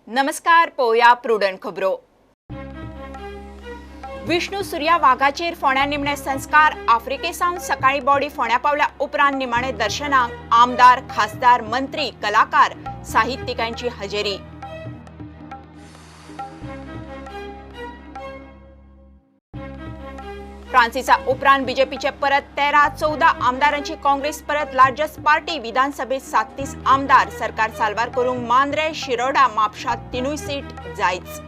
नमस्कार, पोया प्रुडंट खबरो। विष्णू सुर्या वाघाचेर फोण्या निमणे संस्कार। आफ्रिकेसावन सकाळी बॉडी फोण्या पावल्या उपरांत निमाणे दर्शनाक आमदार, खासदार, मंत्री, कलाकार, साहित्यिकांची हजेरी। फ्रांसिसा उपरांत बीजेपीचे परत 13-14 आमदारांची काँग्रेस परत लार्जस्ट पार्टी। विधानसभेत 37 आमदार। सरकार साल्वार करूंक मांद्रे, शिरोडा, म्हापशांत तिनूय सीट जायच।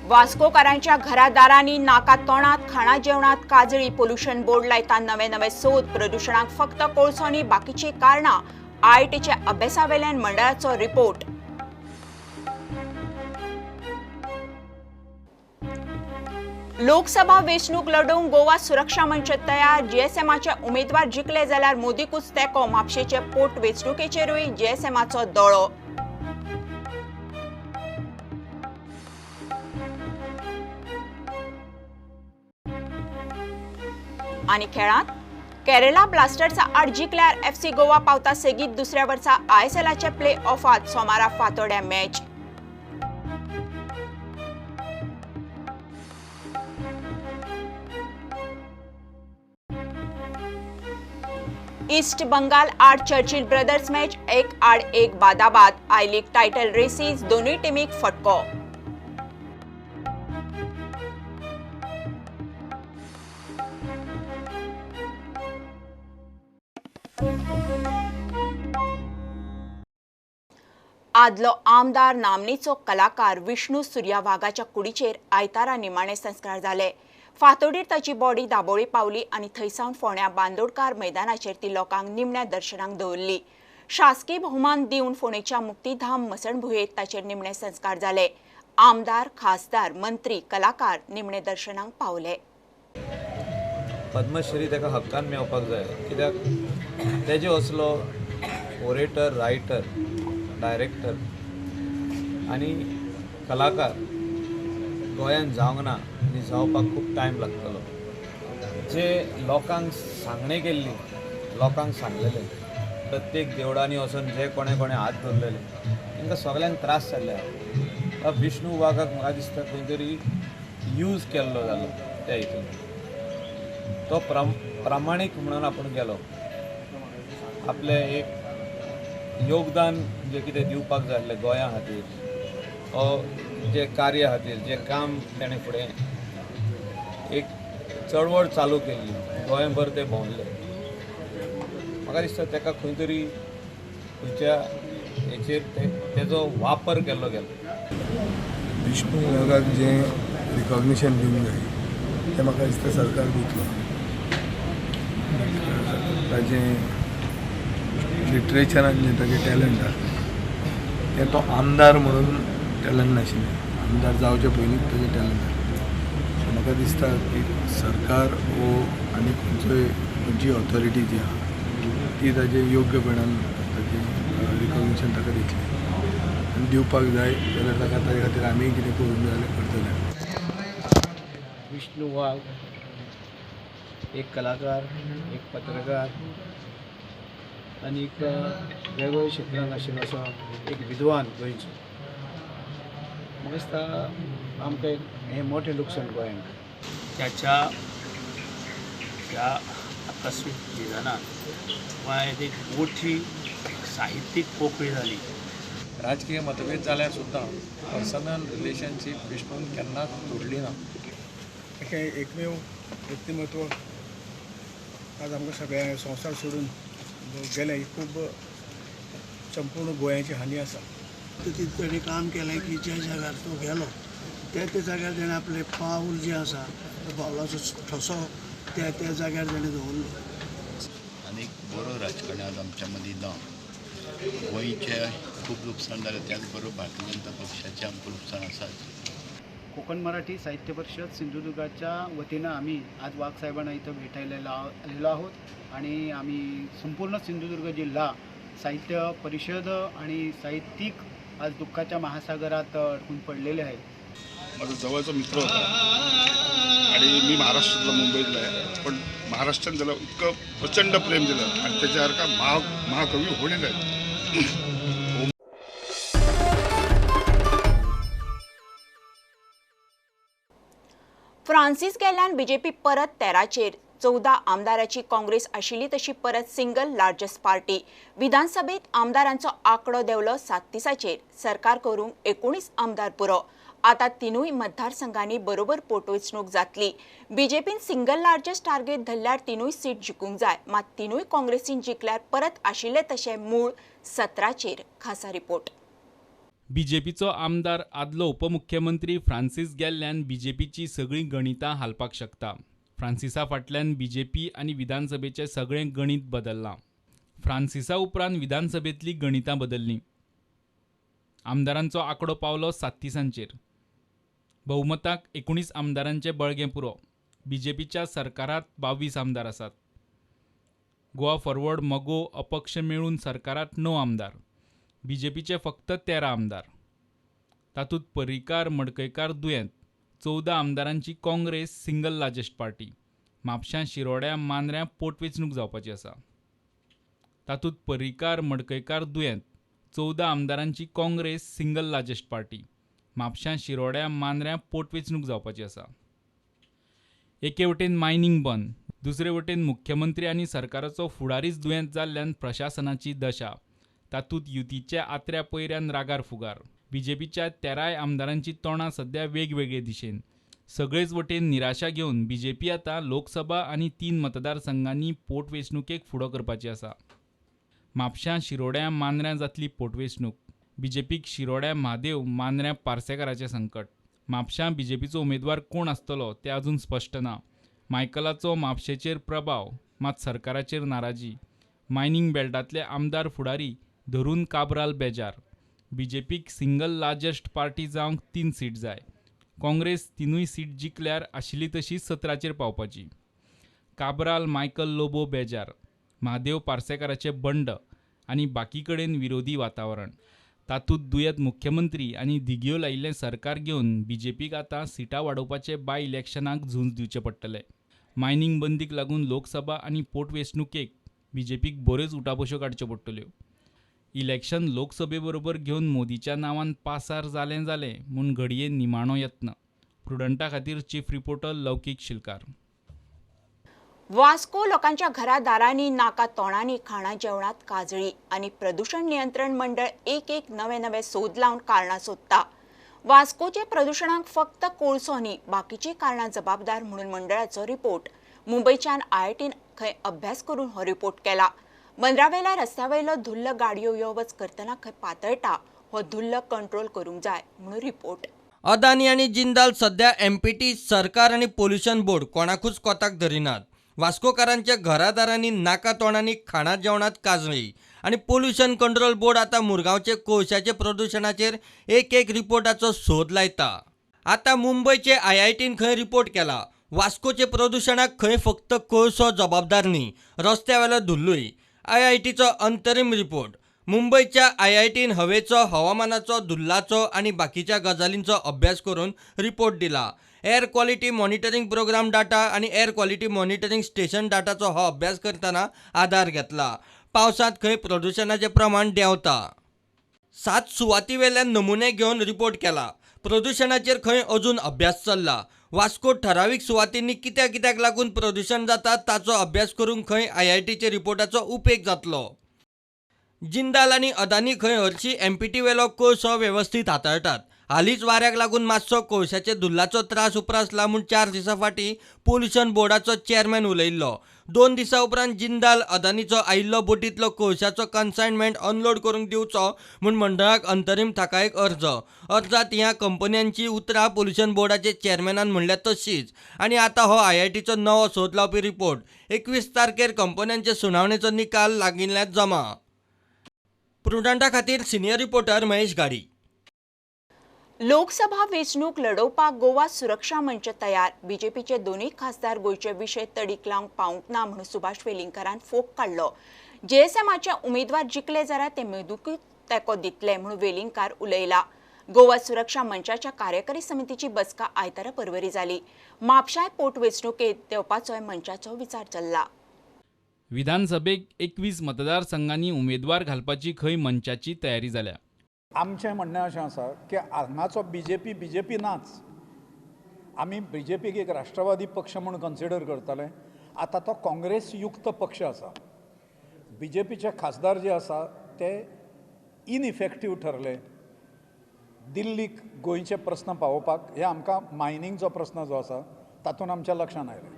वास्कोकारांच्या घरादारांनी, नाका तोंडात, खाणा जेवणात काजळी। पोल्युशन बोर्ड लायता नवे नवे सोद। प्रदुशणाक फक्त कोळसोनी, बाकीची कारणां। आयआयटीच्या अभ्यासावेल्यान मंडळाचो रिपोर्ट। लोकसभा वेंचणूक लढोवंक गोवा सुरक्षा मंच तयार। जीएसएमाचे उमेदवार जिखले जाल्यार मोदीकूच तेंको। म्हापशेचे पोट वेंचणुकेचेरूय जीएसएमाचो दोळो। आनी खेळांत केरला ब्लास्टर्सा आड जिखल्यार एफसी गोवा पावता सेगीत दुसऱ्या वर्सा आयएसएलाचे प्ले ऑफात। सोमारा फातोड्या मॅच। ईस्ट बंगाल आड Churchill brothers match 1-1 बादाबाद। I league title races दोनूय टिमीक फटको। आदलो आमदार, नामनेचो कलाकार विष्णू सुर्या वाघाच्या कुडीचेर आयतारा निमाणे संस्कार जाले। फातोडीर ताची बॉडी दाबोळी पावली आनी थंयसावन फोण्या बांदोडकार मैदानाचेर ती लोकांक निमण्या दर्शनाक दवरली। शासकीय बहुमान दिवन फोंडेच्या मुक्तीधाम मसणभुंयेत ताचेर निमणे संस्कार जाले। आमदार, खासदार, मंत्री, कलाकार निमणे दर्शनाक पावले। पद्मश्री ताका हक्कान मेळपाक जाय, कित्याक तेजे असलो ओरेटर, रायटर, डायरेक्टर आनी कलाकार गोंयांत जावंक ना आनी जावपाक खूब टायम लागतलो। जे लोकांक सांगणें केल्ली, लोकांक सांगलेले, प्रत्येक देवळांनी वचून जे कोणें कोणें हात धरलेले, तांकां सगळ्यांक त्रास जाल्ले आहा। विष्णू वाघाक म्हाका दिसता खंय तरी यूज केल्लो जालो त्या हितून। तो प्रामाणीक म्हणून आपूण गेलो, आपलें एक योगदान जें कितें दिवपाक जाय आसलें गोंया खातीर, जे कार्य खातीर, जे काम ताणें फुडें एक चळवळ चालू केल्ली, गोंयभर ते भोंवले। म्हाका दिसता ताका खंय तरी खंयच्या हेचेर तेजो वापर केल्लो गेलो। विष्णू वाघाक जें रिकॉग्निशन दिवंक जाय तें म्हाका दिसता सरकार दितलो। ताजें लिटरेचरान जें ताजें टॅलंट आसलें तें तो आमदार म्हणून टॅलंट नाशिल्लें, आमदार जावचे पयलींच ताजें टॅलंट आसलें। सो म्हाका दिसता की सरकार वो आनी खंयचोय खंयची ऑथॉरिटी जी आहा ती ताजें योग्यपणान ताजें रिकॉग्निशन ताका दितली आनी दिवपाक जाय जाल्यार ताका ताजे खातीर आमी कितें करूंक जाय जाल्यार करतले। विष्णू वाघ एक कलाकार, एक पत्रकार आनी एक वेगवेगळ्या क्षेत्रांत आशिल्लो असो एक विद्वान गोंयचो। म्हाका दिसता आमकां एक हें मोठें लुकसाण गोंयांक। त्याच्या ह्या आकस्मीक निधनान गोंयांत एक मोठी साहित्यीक पोकळी जाली। राजकीय मतभेद जाल्यार सुद्दां पर्सनल रिलेशनशीप विष्णून केन्नाच तोडली ना। हें एकमेव व्यक्तिमत्व आज आमकां सगळ्या संवसार सोडून गेलें, ही खूब संपूर्ण गोंयाची हानी आसा। ताणें काम केलें की ज्या जाग्यार तो गेलो त्या त्या जाग्यार ताणें आपलें पावल जें आसा त्या पावलाचो ठसो त्या त्या जाग्यार ताणें दवरलो। आनी एक बरो राजकारणी आज आमच्या मदीं ना। गोंयचें खूब लुकसाण जालें, त्याच बरोबर भारतीय जनता पक्षाचें आमकां लुकसाण आसाच। कोकण मराठी साहित्य परिषद सिंधुदुर्गाच्या वतीनं आम्ही आज वाघसाहेबांना इथं भेटायला आलेलो आहोत आणि आम्ही संपूर्ण सिंधुदुर्ग जिल्हा साहित्य परिषद आणि साहित्यिक आज दुःखाच्या महासागरात अडकून पडलेले आहेत। माझा जवळचा मित्र होता आणि मी महाराष्ट्रातला मुंबईतला आहे, पण महाराष्ट्रान त्याला इतकं प्रचंड प्रेम दिलं आणि त्याच्यासारखा महाकवी होणे नाही. फ्रांसिस गेल्ल्यान बीजेपी परत 13चेर 14 आमदाराची काँग्रेस आशिल्ली तशी परत सिंगल लार्जस्ट पार्टी. विधानसभेत आमदारांचो आंकडो देंवलो 37चेर. सरकार करूंक 19 आमदार पुरो. आता तिनूय मतदारसंघांनी बरोबर पोटवेंचणूक जातली. बीजेपीन सिंगल लार्जस्ट टार्गेट धरल्यार तिनूय सीट जिखूंक जाय, मात तिनूय काँग्रेसीन जिखल्यार परत आशिल्ले तशे मूळ 17चेर. खासा रिपोर्ट. बीजेपीचो आमदार आदलो उपमुख्यमंत्री फ्रांसिस गेल्ल्यान बीजेपीची सगळीं गणितां हालपाक शकता. फ्रांसिसा फाटल्यान बीजेपी आनी विधानसभेचें सगळें गणीत बदल्लां. फ्रांसिसा उपरांत विधानसभेंतलीं गणितां बदल्लीं. आमदारांचो आंकडो पावलो 37चेर. बहुमताक 19 आमदारांचें बळगें पुरो. बीजेपीच्या सरकारांत 22 आमदार आसात. गोवा फॉरवर्ड, मगो, अपक्ष मेळून सरकारांत 9 आमदार. बीजेपीचे फक्त 13 आमदार. तातूंत पर्रीकार, मडकयकार दुयेंत. 14 आमदारांची काँग्रेस सिंगल लार्जस्ट पार्टी. म्हापशां, शिरोड्या, मांद्र्यां पोटवेंचणूक जावपाची आसा. तातूंत पर्रीकार, मडकयकार दुयेंत. 14 आमदारांची काँग्रेस सिंगल लार्जस्ट पार्टी. म्हापशां, शिरोड्या, मांद्र्यां पोटवेंचणूक जावपाची आसा. एके वटेन मायनींग बंद, दुसरे वटेन मुख्यमंत्री आनी सरकाराचो फुडारीच दुयेंत जाल्ल्यान प्रशासनाची दशा. तातूंत युतीच्या आत्र्या पयऱ्यान रागार फुगार. बीजेपीच्या 13 आमदारांची तोंडां सध्या वेगवेगळे दिशेन. सगळेच वटेन निराशा घेवन बीजेपी आतां लोकसभा आनी 3 मतदारसंघांनी पोटवेंचणुकेक फुडो करपाची आसा. म्हापशां, शिरोड्या, मांद्र्यां जातली पोटवेंचणूक. बीजेपीक शिरोड्या म्हादेव, मांद्र्यां पार्सेकाराचें संकट. म्हापशां बीजेपीचो उमेदवार कोण आसतलो तें अजून स्पश्ट ना. मायकलाचो म्हापशेचेर प्रभाव, मात सरकाराचेर नाराजी. मायनींग बेल्टांतले आमदार फुडारी धरून काब्राल बेजार. बीजेपीक सिंगल लार्जस्ट पार्टी जावंक 3 सीट जाय. काँग्रेस 3 सीट जिखल्यार आशिल्ली तशी 17चेर पावपाची. काब्राल, मायकल लोबो बेजार, म्हादेव पार्सेकाराचें बंड आनी बाकी कडेन विरोधी वातावरण. तातूंत दुयेंत मुख्यमंत्री आनी धिगयो लायिल्लें सरकार घेवन बीजेपीक आतां सिटां वाडोवपाचे बाय इलेक्शनाक झूंज दिवचें पडटलें. मायनींग बंदीक लागून लोकसभा आनी पोटवेंचणुकेक बीजेपीक बऱ्योच उठाबश्यो काडच्यो पडटल्यो. इलेक्शन लोकसभे बरोबर घेवन मोदीच्या नांवान पासार जालें जालें म्हूण घडये निमाणो यत्न. प्रुडंटा खातीर चीफ रिपोर्टर लौकीक शिलकार. वास्को लोकांच्या घरा दारांनी, नाका तोंडांनी, खाणा जेवणात काजळी आनी प्रदूषण नियंत्रण मंडळ एक एक नवे नवे सोद लावन कारणां सोदता. वास्कोचे प्रदूषणाक फक्त कोळसो न्ही, बाकीची कारणां जबाबदार म्हणून मंडळाचो रिपोर्ट. मुंबयच्यान आयआयटीन खंय अभ्यास करून हो रिपोर्ट केला. बंदरावेल्या रस्त्यावेलो धुल्ल गाडयो यो वच करतना खंय पातळटा, हो धुल्ल कंट्रोल करूंक जाय म्हणून रिपोर्ट. अदानी आनी जिंदाल सध्या एमपीटी सरकार आनी पोल्युशन बोर्ड कोणाकूच कोताक धरिनात. वास्कोकारांच्या घरादारांनी, नाका तोंडांनी, खाणा जेवणात काजळी आनी पोल्युशन कंट्रोल बोर्ड आतां मुरगांवचे कोळशाचे प्रदुशणाचेर एक एक रिपोर्टाचो सोद लायता. आतां मुंबयचे आयआयटीन खंय रिपोर्ट केला, वास्कोचे प्रदुशणाक खंय फक्त कोळसो जबाबदार न्ही, रस्त्यावेलो धुल्लूय. आयआयटीचो अंतरीम रिपोर्ट. मुंबयच्या आयआयटीन हवेचो, हवामानाचो, धुल्लाचो आनी बाकीच्या गजालींचो अभ्यास करून रिपोर्ट दिला. Air quality monitoring programme data आनी एअर क्वॉलिटी मॉनिटरींग स्टेशन डाटाचो हो अभ्यास करतना आदार घेतला. पावसांत खंय प्रदुशणाचें प्रमाण देंवता. 7 सुवाती वेल्यान नमुने घेवन रिपोर्ट केला. प्रदुशणाचेर खंय अजून अभ्यास चल्ला. वास्को ठरावीक सुवातींनी कित्याक कित्याक लागून प्रदुशण जाता ताचो अभ्यास करूंक खंय आयआयटीच्या रिपोर्टाचो उपेग जातलो. जिंदाल आनी अदानी खंय हरशी एमपीटी वेलो कोळसो वेवस्थीत हाताळटात. हालींच वाऱ्याक लागून मातसो कोळशाचे धुल्लाचो त्रास उप्रासला म्हूण 4 दिसां फाटीं पोल्युशन बोर्डाचो चेअरमॅन उलयिल्लो. 2 दिसां उपरांत जिंदाल अदानीचो आयिल्लो बोटींतलो कोळशाचो कन्सायनमेंट अनलोड करूंक दिवचो म्हूण मंडळाक अंतरीम थाकायक अर्ज. अर्जांत ह्या कंपन्यांची उतरां पोल्युशन बोर्डाचे चेअरमॅनान म्हणल्या तशीच. आनी आतां हो आयआयटीचो नवो सोद लावपी रिपोर्ट. 21 तारखेर कंपन्यांचे सुनावणेचो निकाल लागिल्ल्यान जमा. प्रुडंटा खातीर सिनियर रिपोर्टर महेश गाडी. लोकसभा वेंचणूक लढोवपाक गोवा सुरक्षा मंच तयार. बीजेपीचे दोनूय खासदार गोंयचे विशय तडीक लावंक पावंक ना म्हणून सुभाष वेलिंगकारान फोग काडलो. जेएसएमाचे उमेदवार जिखले जाल्यार ते मेदुकूच तेंको दितले म्हणून वेलिंगकार उलयला. गोवा सुरक्षा मंचाच्या कार्यकारी समितीची बसका आयतारा परवरी जाली. म्हापशाय पोटवेंचणुकेत देंवपाचोय मंचाचो विचार चल्ला. विधानसभेक 21 मतदारसंघांनी उमेदवार घालपाची खंय मंचाची तयारी जाल्या. आमचें म्हणणें अशें आसा की हांगाचो बीजेपी नाच. आमी बीजेपीक एक राष्ट्रवादी पक्ष म्हूण कन्सिडर करताले, आतां तो काँग्रेस युक्त पक्ष आसा. बीजेपीचे खासदार जे आसा ते इनइफेक्टीव ठरले. दिल्लीक गोंयचे प्रस्न पावोवपाक हे आमकां मायनिंगचो प्रस्न जो आसा तातूंत आमच्या लक्षांत आयलें.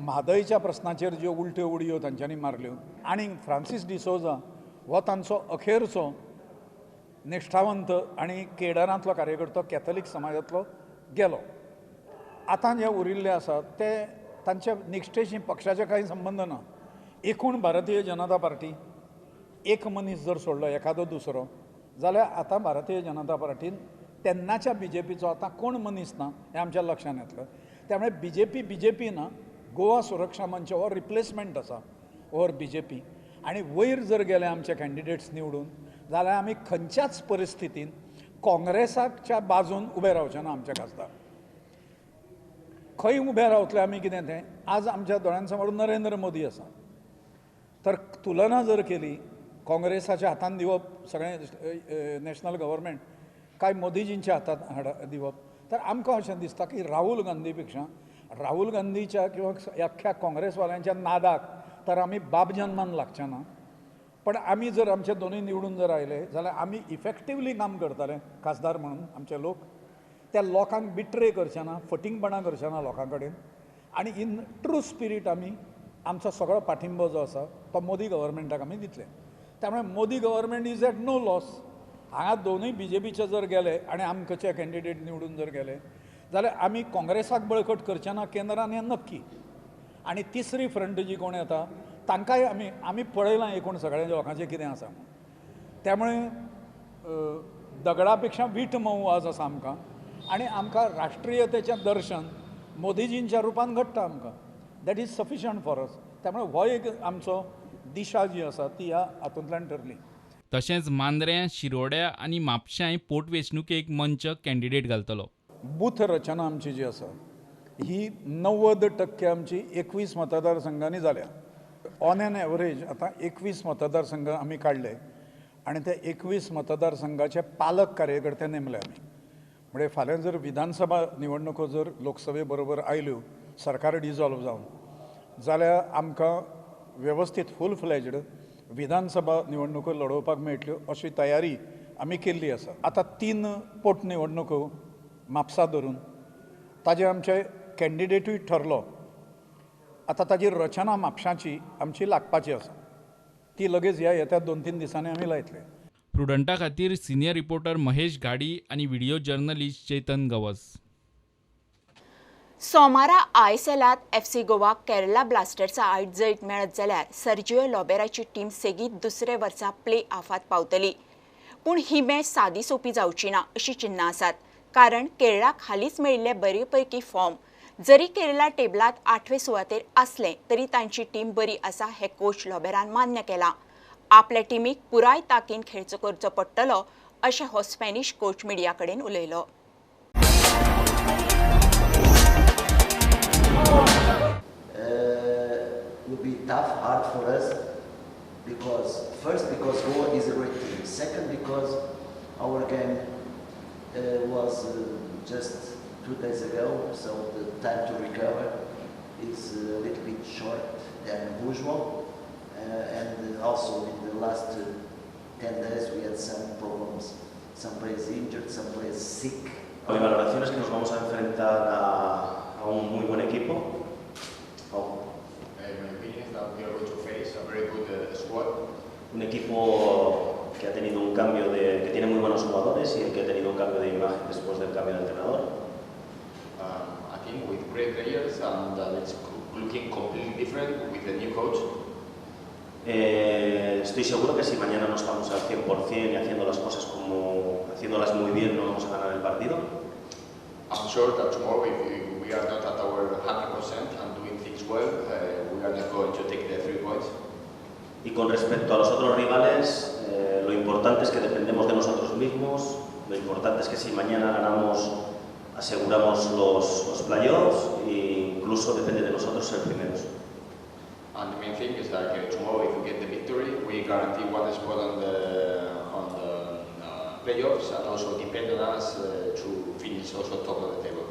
म्हादयच्या प्रस्नाचेर ज्यो उलट्यो उडयो तांच्यांनी मारल्यो आनी फ्रांसीस डिसोजा हो तांचो अखेरचो निश्ठावंत आनी केडरांतलो कार्यकर्तो कॅथलिक समाजांतलो गेलो. आतां जे उरिल्ले आसात ते तांच्या निश्ठेशी पक्षाचे कांय संबंद ना. एकूण भारतीय जनता पार्टी एक मनीस जर सोडलो एखादो दुसरो जाल्यार आतां भारतीय जनता पार्टीन तेन्नाच्या बीजेपीचो आतां कोण मनीस ना हें आमच्या लक्षांत येतलें. त्यामुळे बीजेपी ना, गोवा सुरक्षा मंच हो रिप्लेसमेंट आसा ओवर बीजेपी. आनी वयर जर गेले आमचे कॅन्डिडेट्स निवडून जाल्यार आमी खंयच्याच परिस्थितीन काँग्रेसाच्या बाजून उबे रावचे ना. आमचे खासदार खंय उबे रावतले आमी कितें तें आज आमच्या दोळ्यांसमोर नरेंद्र मोदी आसा. तर तुलना जर केली काँग्रेसाच्या हातान दिवप सगळें नॅशनल गव्हर्मेंट काय मोदीजींच्या हातांत दिवप, तर आमकां अशें दिसता की राहुल गांधी पेक्षा राहुल गांधीच्या किंवा अख्ख्या काँग्रेसवाल्यांच्या नादाक तर आमी बापजन्मान लागचे ना. पण आमी जर आमचे दोनूय निवडून जर आयले जाल्यार आमी इफेक्टिवली काम करतले खासदार म्हणून. आमचे लोक त्या लोकांक बिट्रे करचे ना, फटींगपणां करचे ना लोकां कडेन आनी इन ट्रू स्पिरीट आमी आमचो सगळो पाठिंबो जो आसा तो मोदी गव्हर्मेंटाक आमी दितले. त्यामुळे Modi government is at no loss. हांगा दोनूय बीजेपीचे जर गेले आनी आमचे कॅन्डिडेट निवडून जर गेले जाल्यार आमी काँग्रेसाक बळकट करचे ना केंद्रान हें नक्की. आनी तिसरी फ्रंट जी कोण येता तांकांय आमी आमी पळयलां एकूण सगळ्या लोकांचें कितें आसा म्हूण. त्यामुळे दगडा पेक्षा वीट मोव आज आसा आमकां आनी आमकां राष्ट्रीयतेचें दर्शन मोदीजींच्या रुपान घडटा आमकां. That is sufficient for us. त्यामुळे हो एक आमचो दिशा जी आसा ती ह्या हातूंतल्यान ठरली. तशेंच मांद्र्यां, शिरोड्या आनी म्हापशांय पोटवेंचणुकेक मंच कॅन्डिडेट घालतलो. बूथ रचना आमची जी आसा ही 90% आमची 21 मतदारसंघांनी जाल्या. ऑन एन एवरेज आतां 21 मतदारसंघ आमी काडले आनी त्या 21 मतदारसंघाचे पालक कार्यकर्ते नेमले आमी. म्हणजे फाल्यां जर विधानसभा निवडणुको जर लोकसभे बरोबर आयल्यो सरकार डिजॉल्व जावन जाल्यार आमकां वेवस्थीत फूल फ्लॅज्ड विधानसभा निवडणुको लडोवपाक मेळटल्यो अशी तयारी आमी केल्ली आसा. आतां 3 पोटनिवडणुको म्हापसा धरून ताजे आमचे कॅन्डिडेटूय ठरलो. आतां ताजी रचना म्हापशाची आमची लागपाची आसा, ती लगेच ह्या येत्या 2-3 दिसांनी आमी लायतले. प्रुडंटा खातीर सिनियर रिपोर्टर महेश घाडी आनी व्हिडिओ जर्नलिस्ट चेतन गवस. सोमारा आयएसएलात एफसी गोवा केरला ब्लास्टर्सा आड जैत मेळत जाल्यार सर्जिओ लोबेराची टीम सेगीत दुसरे वर्सा प्ले ऑफात पावतली. पूण ही मॅच सादी सोपी जावची ना अशी चिन्नां आसात, कारण केरळाक हालींच मेळिल्ले बरेपैकी फॉर्म. जरी केरला टेबलात 8वे सुवातेर आसलें तरी तांची टीम बरी आसा हें कोच लोबेरान मान्य केलां. आपल्या टिमीक पुराय ताकीन खेळचो करचो पडटलो अशें हो स्पॅनिश कोच मिडिया कडेन उलयलो. Would be tough, hard for us, because first because Goa is a great team, second because our game was just 2 days ago, so the time to recover is a little bit short than usual, and also in the last 10 days we had some problems, some players injured, some players sick. Mi valoración es que nos vamos a enfrentar a un muy buen equipo. My opinion is that we are going to face a very good squad. Un equipo que ha tenido un cambio de, que tiene muy buenos jugadores y que ha tenido un cambio de imagen después del cambio de entrenador. A team with great players and it's looking completely different with the new coach. Estoy seguro que si mañana no estamos al 100% y haciendo las cosas como haciéndolas muy bien, no vamos a ganar el partido. I'm sure that tomorrow, if we are not at our 100% and doing things well, we are not going to take the 3 points. Y con respecto a los otros rivales, lo importante es que dependemos de nosotros mismos, Lo importante es que si mañana ganamos, aseguramos los playoffs e incluso depende de nosotros ser primeros. And the main thing is that tomorrow, if we get the victory, we guarantee one spot on the playoffs, and also depend on us to finish also top of the table.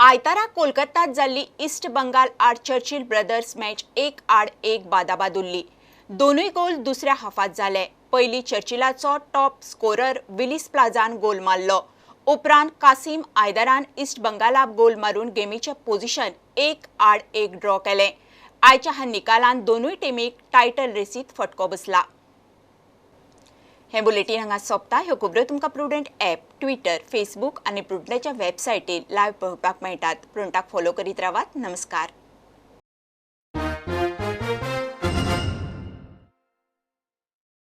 आयतारा कोलकातात जाल्ली east Bengal आड Churchill brothers match 1-1 बादाबाद उरली. दोनूय गोल दुसऱ्या हाफात जाले. पयली चर्चिलाचो top scorer Willis प्लाझान गोल मारलो. उपरांत कासिम आयदरान ईस्ट बंगालाक गोल मारून गेमीचें पोझिशन 1-1 ड्रॉ केलें. आयच्या ह्या निकालान दोनूय टिमीक टायटल रेसीत फटको बसला. हें बुलेटीन हांगा सोंपता. ह्यो खबरो तुमकां प्रुडंट ॲप, ट्विटर, फेसबूक आनी प्रुडंटाच्या वेबसायटीर लायव्ह पळोवपाक मेळटात. प्रुडंटाक फॉलो करीत रावात. नमस्कार.